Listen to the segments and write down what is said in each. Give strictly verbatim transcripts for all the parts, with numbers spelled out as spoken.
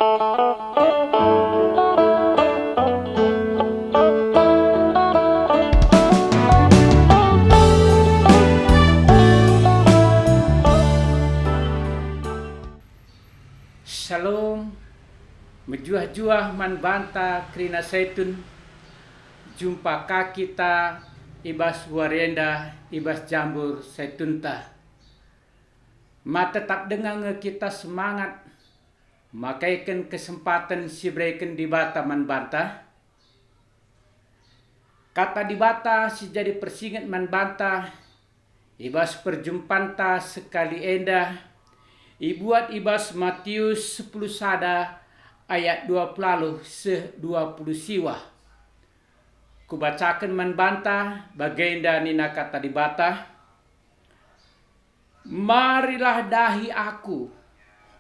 Shalom, mejuah-juah man banta kerina Saitun. Jumpa ka kita i bas wari enda, i bas jambur Saitunta. Ma tetap denga nge kita semangat, makaiken kesempaten si ibereken Dibata man banta? Kata Dibata si jadi persinget man banta i bas perjumpanta sekali enda, ibuat i bas Matius sepuluh sada ayat dua puluh seh dua puluh siwah. Kubacaken man banta, bagenda nina Kata Dibata, "Marilah dahi Aku,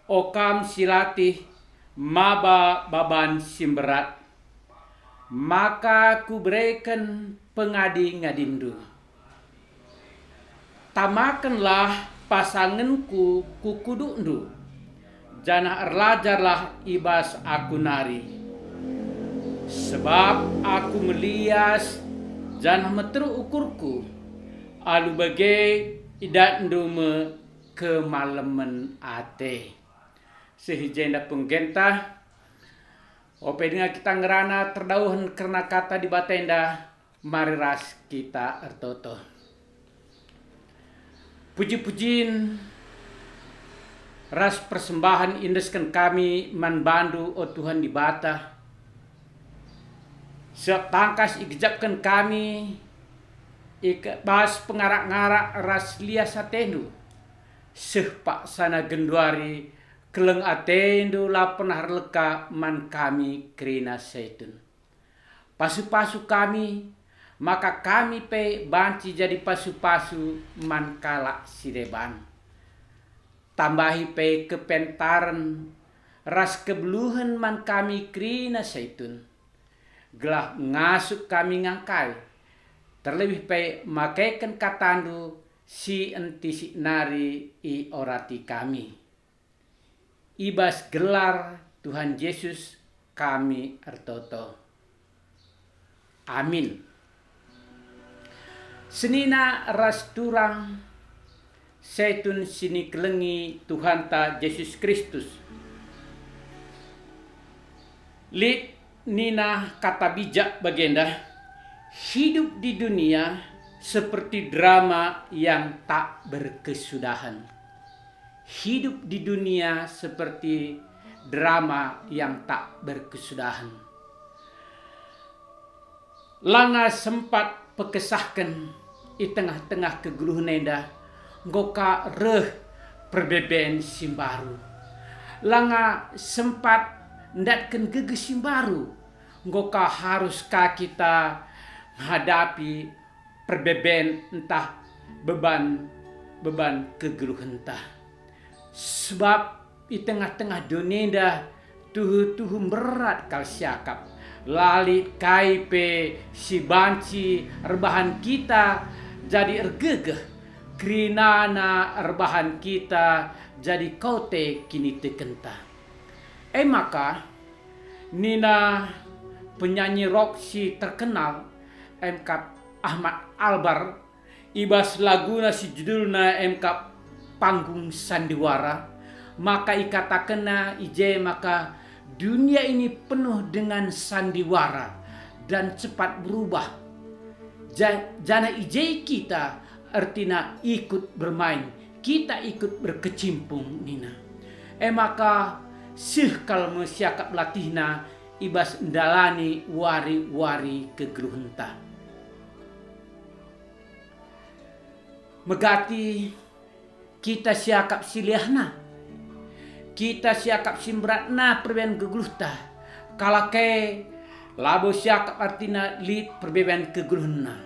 o kam si latih maba baban si mberat, maka Kubereken pengadi-ngadindu. Tamakenlah pasangenKu ku kudukndu, janah erlajarlah i bas Aku nari. Sebab Aku melias janah meteruk ukurKu, alu bage idatndu me kemalemen ate." Seh i jenda penggenta, ope denga kita ngerana terdauhen kerna Kata Dibata enda, mari ras kita ertoto. Puji-pujin ras persembahen iendesken kami man bandu, o Tuhan Dibata. Siap tangkas igejapken kami i ke-, bas pengarak-ngarak ras lias atendu. Seh paksana genduari keleng atendu la pernah erleka man kami kerina Saitun. Pasu-pasu kami, maka kami pe banci jadi pasu-pasu man kalak si deban. Tambahi pe kepentaren ras kebeluhen man kami kerina Saitun, gelah ngasup kami ngangkai, terlebih pe makeken katandu si entisik nari iorati kami. I bas gelar Tuhan Jesus kami ertoto. Amin. Senina ras turang Saitun si nikelengi Tuhanta Jesus Kristus. Lit nina kata bijak bagenda, "Hidup di dunia seperti drama yang tak berkesudahan." Hidup di dunia seperti drama yang tak berkesudahan. Langa sempat pekesahken i tengah-tengah kegeluhen enda, enggo ka reh perbeben si mbaru. Langa sempat ndatken gegeh si mbaru, enggo ka harus ka kita menghadapi perbeben ntah beban-beban kegeluhenta. Sebab i tengah-tengah doni enda tuhu-tuhu mberat kal siakap. La lit kai pe si banci erbahan kita jadi ergegeh, kerinana erbahan kita jadi kote kinitekenta. E maka, nina penyanyi rock si terkenal, emkap Ahmad Albar, i bas laguna si judulna emkap Panggung Sandiwara, maka ikatakenna i je maka dunia ini penuh dengan sandiwara dan cepat berubah. Ja-, janah i je kita, ertina ikut bermain, kita ikut berkecimpung, nina. E maka, seh kal me siakap latihna i bas ndalani wari-wari kegeluhenta. Megati kita siakap si liahna, kita siakap si mberatna perbeben kegeluhta, kalak e labo siakap ertina lit perbeben kegeluhenna.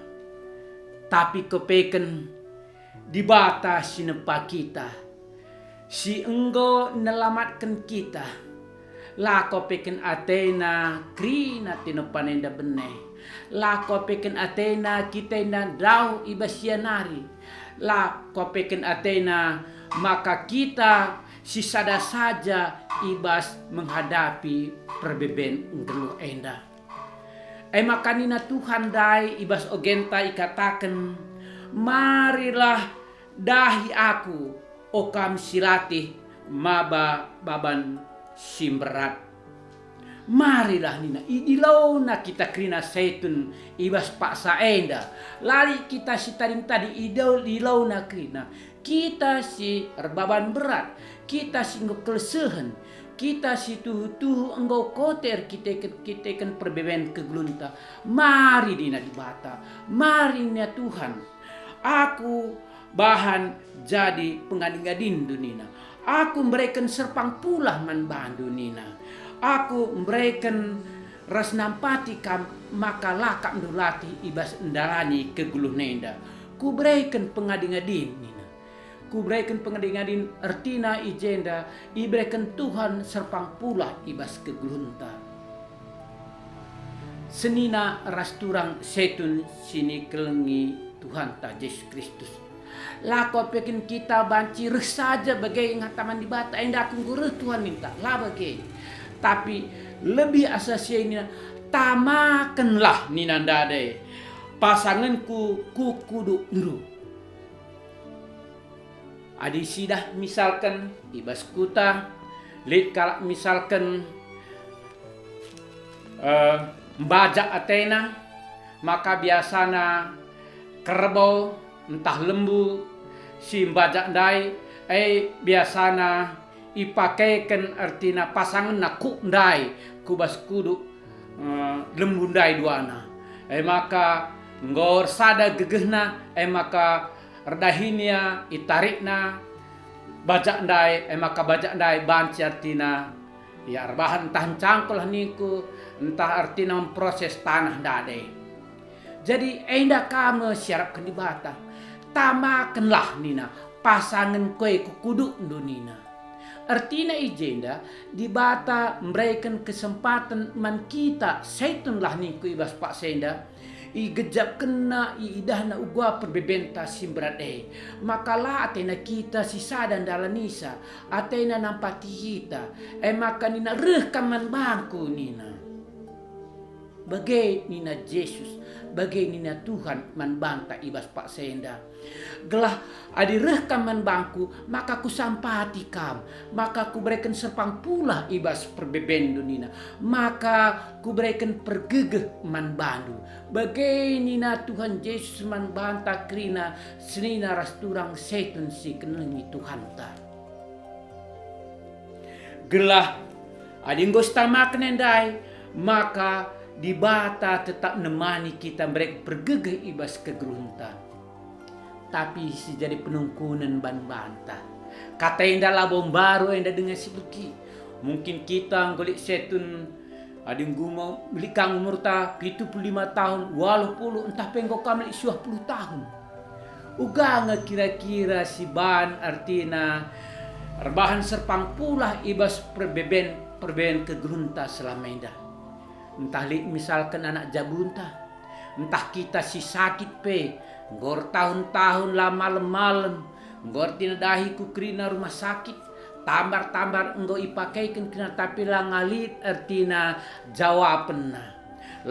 Tapi kepeken Dibata si nempa kita, si enggo nelamatken kita. La kuapeken atena kerina tinopan enda bene. La kuapeken atena kita enda ndauh i bas ia nari. La kuapeken atena maka kita sisada saja i bas menghadapi perbeben nggeluh enda. E maka nina Tuhan ndai i bas ogenta ikataken, "Marilah dahi Aku, o kam si latih maba baban si mberat." Marilah nina, idilona kita kerina Saitun i bas paksa enda. La lit kita si tading-tading, idil-, idilona kerina. Kita si erbaban berat, kita si enggo kelesehen, kita si tuhu-tuhu enggo kote erkiteken-kiteken perbeben kegeluhenta. Mari nina Dibata, mari nina Tuhan, Aku bahan jadi pengadi-ngadindu nina. Aku mbereken serpang pulah man bandu nina. Aku mbereken ras nampati kam maka la kap ndu latih i bas ndalani kegeluhen enda. Kubereken pengadi-ngadin nina. Kubereken pengadi-ngadin ertina i jenda ibereken Tuhan serpang pulah i bas kegeluhenta. Senina ras turang Saitun si nikelengi Tuhanta Jesus Kristus. La kuapeken kita banci reh saja bage ngataman Dibata, "Enda aku enggo reh Tuhan," ninta. La bage. Tapi lebih asa si e nina, "Tamakenlah," nina ndai, "pasangenku ku kudukndu." Adi sidah misalken i bas kuta, lit kalak misalken, eh, mbajak atena, maka biasana kerbau ntah lembu si mbajak ndai, e biasana ipakeken ertina pasangenna kuk ndai ku bas kuduk, eh, lembu ndai duana. E maka enggo ersada gegehna, e maka erdahinia, itarikna bajak ndai, e maka bajak ndai banci ertina ia erbahan ntah ncangkul ningku, ntah ertina memproses tanah ndai. Jadi enda ka me si iarapken Dibata. "Tamakenlah," nina, "pasangenku e ku kudukndu," nina. Ertina i jenda, Dibata mbereken kesempaten man kita, Saitun lah ningku i bas paksa enda, igejapkenna, iidahna uga perbebenta si mberat e. Maka la atena kita si sada ndalanisa, atena nampati kita. E maka nina, "Reh kam man bangku," nina. Bage nina Jesus, bage nina Tuhan man banta i bas paksa enda. Gelah adi reh kam man bangku, maka kusampati kam, maka kubereken serpang pulah i bas perbebenndu nina, maka kubereken pergegeh man bandu. Bage nina Tuhan Jesus man banta kerina senina ras turang Saitun si kelengi Tuhanta. Gelah adi enggo sitamaken ndai, maka Dibata tetap nemani kita mbereken pergegeh i bas kegeluhenta. Tapi si jadi penungkunen ban banta. Kata enda labo mbaru enda denga si begi. Mungkin kita enggo lit Saitun adi enggo mo lit ka umurta pitu puluh lima tahun, waluh puluh, ntah pe enggo kam lit siwah puluh tahun. Uga nge kira-kira si ban ertina erbahan serpang pulah i bas perbeben-perbeben kegeluhenta selama enda. Ntah lit misalken anak jabunta, ntah kita si sakit pe, enggo ertahun-tahun la malem-malem, enggo ertina dahi ku kerina rumah sakit, tambar-tambar enggo ipakeken kerina tapi la nge lit ertina jawapenna.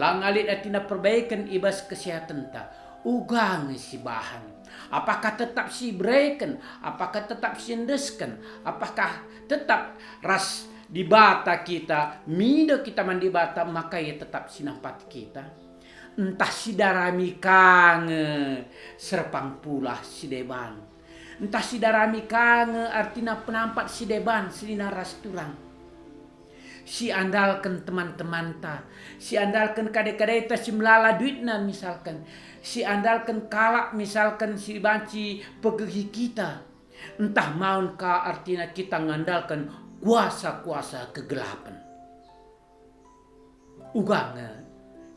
La nge lit ertina perbaiken i bas kesehatenta. Uga nge sibahan. Apakah tetap sibereken? Apakah tetap siendesken? Apakah tetap ras Dibata kita, mindo kita man Dibata, maka Ia tetap sinampati kita? Ntah sidarami ka nge serpang pulah si deban? Ntah sidarami ka nge ertina penampat si deban senina ras turang? Siandalken teman-temanta, siandalken kade-kadeta si melala duitna misalken, siandalken kalak misalken si banci pegehi kita, ntah maun ka ertina kita ngandalken kuasa-kuasa kegelapen. Uga nge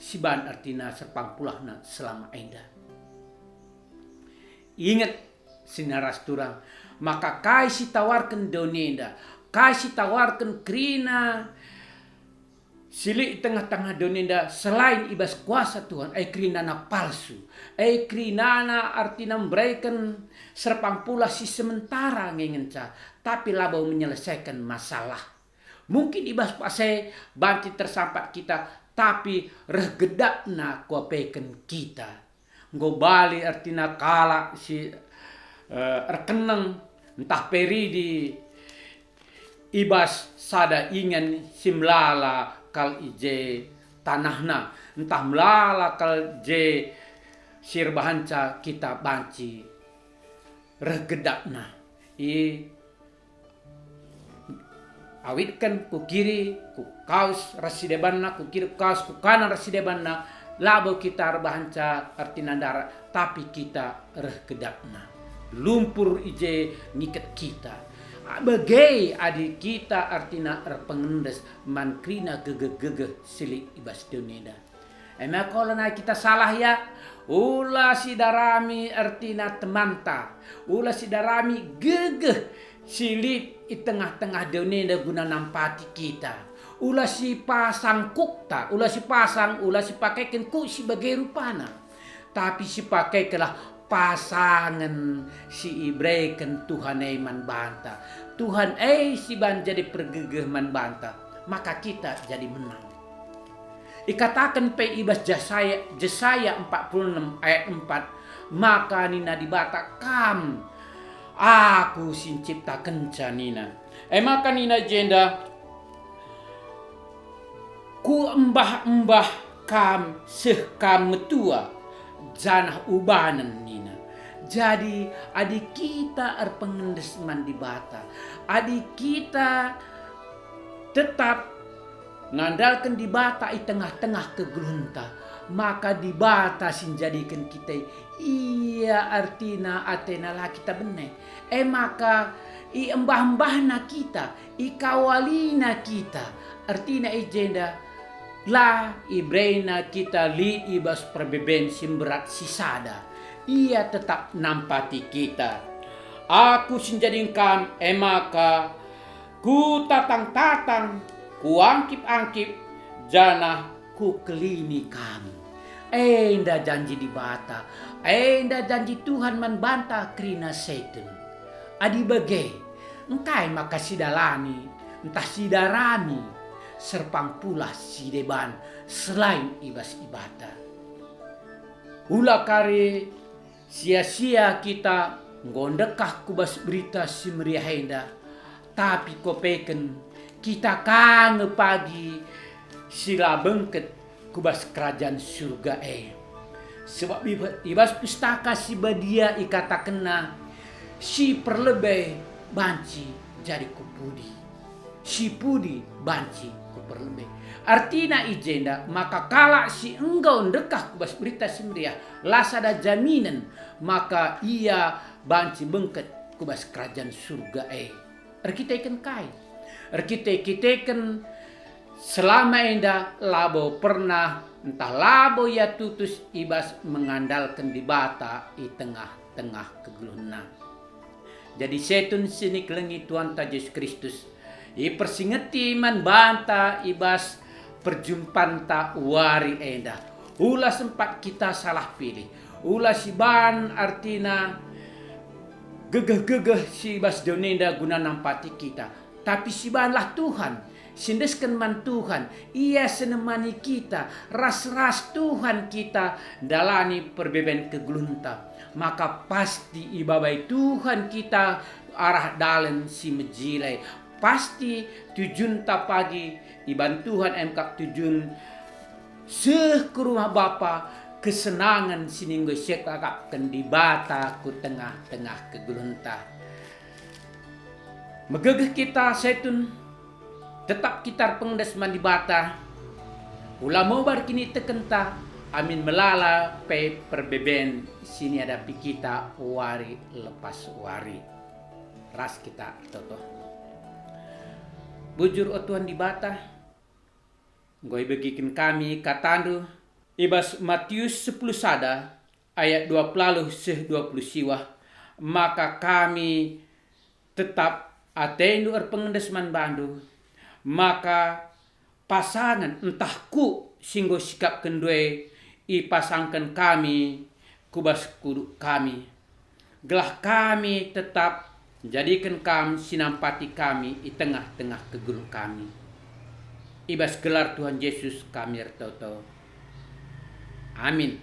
siban ertina serpang pulahna selama enda. Inget, senina ras turang, maka kai si tawarken doni enda, kai si tawarken kerina si lit i tengah-tengah doni enda selain i bas kuasa Tuhan, e kerinana palsu, e kerinana artina mbereken serpang pulah si sementara nge ngenca, tapi labo menyelesaiken masalah. Mungkin i bas paksa e banci tersampat kita, tapi reh gedapna kuapeken kita. Enggo bali ertina kalak si, eh, erkeneng ntah pe ridi i bas sada ingen si melala kal i je tanahna, ntah melala kal je si erbahanca kita banci reh gedapna. I Awitken ku kiri, ku kaus ras si debanna, ku kiri ku kaus, ku kanan ras si debanna, labo kita erbahanca ertina ndarat, tapi kita reh gedapna. Lumpur i je ngiket kita. Bage adi kita ertina erpengendes man kerina gegeh-gegeh si lit i bas doni enda. E maka ola nai kita salah ya, ula sidarami ertina temanta, ula sidarami gegeh si lit i tengah-tengah doni enda guna nampati kita. Ula sipasang kukta, ula sipasang, ula sipakeken kuk si bage rupana. Tapi sipakekenlah pasangen si ibereken Tuhan e man banta. Tuhan e si ban jadi pergegeh man banta, maka kita jadi menang. Ikataken pe i bas Jesaya, Jesaya empat puluh enam ayat empat, maka nina Dibata, "Kam, Aku si nciptakenca," nina. E maka nina jenda, "Kuembah-embah kam seh kam metua, janah ubanen," nina. Jadi, adi kita erpengendes man Dibata, adi kita tetap ngandalken Dibata i tengah-tengah kegeluhenta, maka Dibata si njadiken kita ia ertina atena la kita bene. E maka iembah-embahna kita, ikawalina kita, ertina i jenda la iberena kita lit i bas perbeben si mberat si sada. Ia tetap nampati kita. Aku si njadiken kam, e maka Kutatang-tatang, kuangkip-angkip, janah kukelini kam. Enda janji Dibata, enda janji Tuhan man banta kerina Setun. Adi bage, engkai maka sidalani ntah sidarami serpang pulah si deban selain i bas Dibata? Ula kari sia-sia kita enggo ndekah ku bas Berita Si Meriah enda, tapi kuapeken kita ka nge pagi si la bengket ku bas Kerajan Surga e. Sebab i ba-, i bas Pustaka Si Badia ikatakenna, "Si perlebe banci jadi ku pudi." Si pudi banci kuperlebe. Artina i jenda maka kalak si enggo ndekah ku bas Berita Si Meriah la sada jaminen maka ia banci bengket ku bas Kerajan Surga e. Erkiteken kai? Erkite-kiteken selama enda labo pernah ntah labo ia tutus i bas mengandalken Dibata i tengah-tengah kegeluhenna. Jadi Setun si nikelengi Tuhanta Jesus Kristus, ipersingeti man banta i bas perjumpanta wari enda. Ula sempat kita salah pilih, ula siban artina gegeh-gegeh si bas doni enda guna nampati kita, tapi sibanlah Tuhan, siendesken man Tuhan, Ia si nemani kita, ras-ras Tuhan kita ndalani perbeben kegeluhenta. Maka pasti ibabai Tuhan kita arah dalen si mejile. Pasti tujunta pagi iban Tuhan e me kap tujun seh ku rumah Bapa, kesenangen si enggo sikapken Dibata ku tengah-tengah kegeluhenta. Megegeh kita Setun, tetap kita erpengendes man Dibata, ula mobar kinitekenta, amin melala pe perbeben si niadapi kita wari lepas wari. Ras kita ertoto. Bujur, o Tuhan Dibata, enggo ibegiken kami kataNdu i bas Matius sepuluh sada ayat dua puluh seh dua puluh siwah, maka kami tetap ateNdu erpengendes man baNdu, maka pasangen ntah kuk si enggo sikapkenndu e ipasangken kami ku bas kuduk kami, gelah kami tetap njadiken Kam si nampati kami i tengah-tengah kegeluhen kami. I bas gelar Tuhan Yesus kami ertoto. Amin.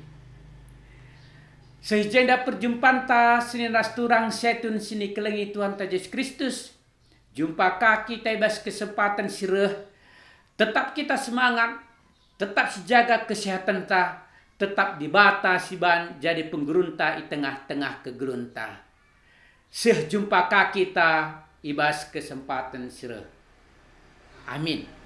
Seh i jenda perjumpanta senina ras turang setun si ikelengi Tuhanta Jesus Kristus. Jumpa ka kita i bas kesempaten si reh. Tetap kita semangat, tetap sijaga kesehatenta, tetap Dibata si ban jadi penggerunta i tengah-tengah kegeluhenta. Seh jumpa ka kita i bas kesempaten si reh. Amin.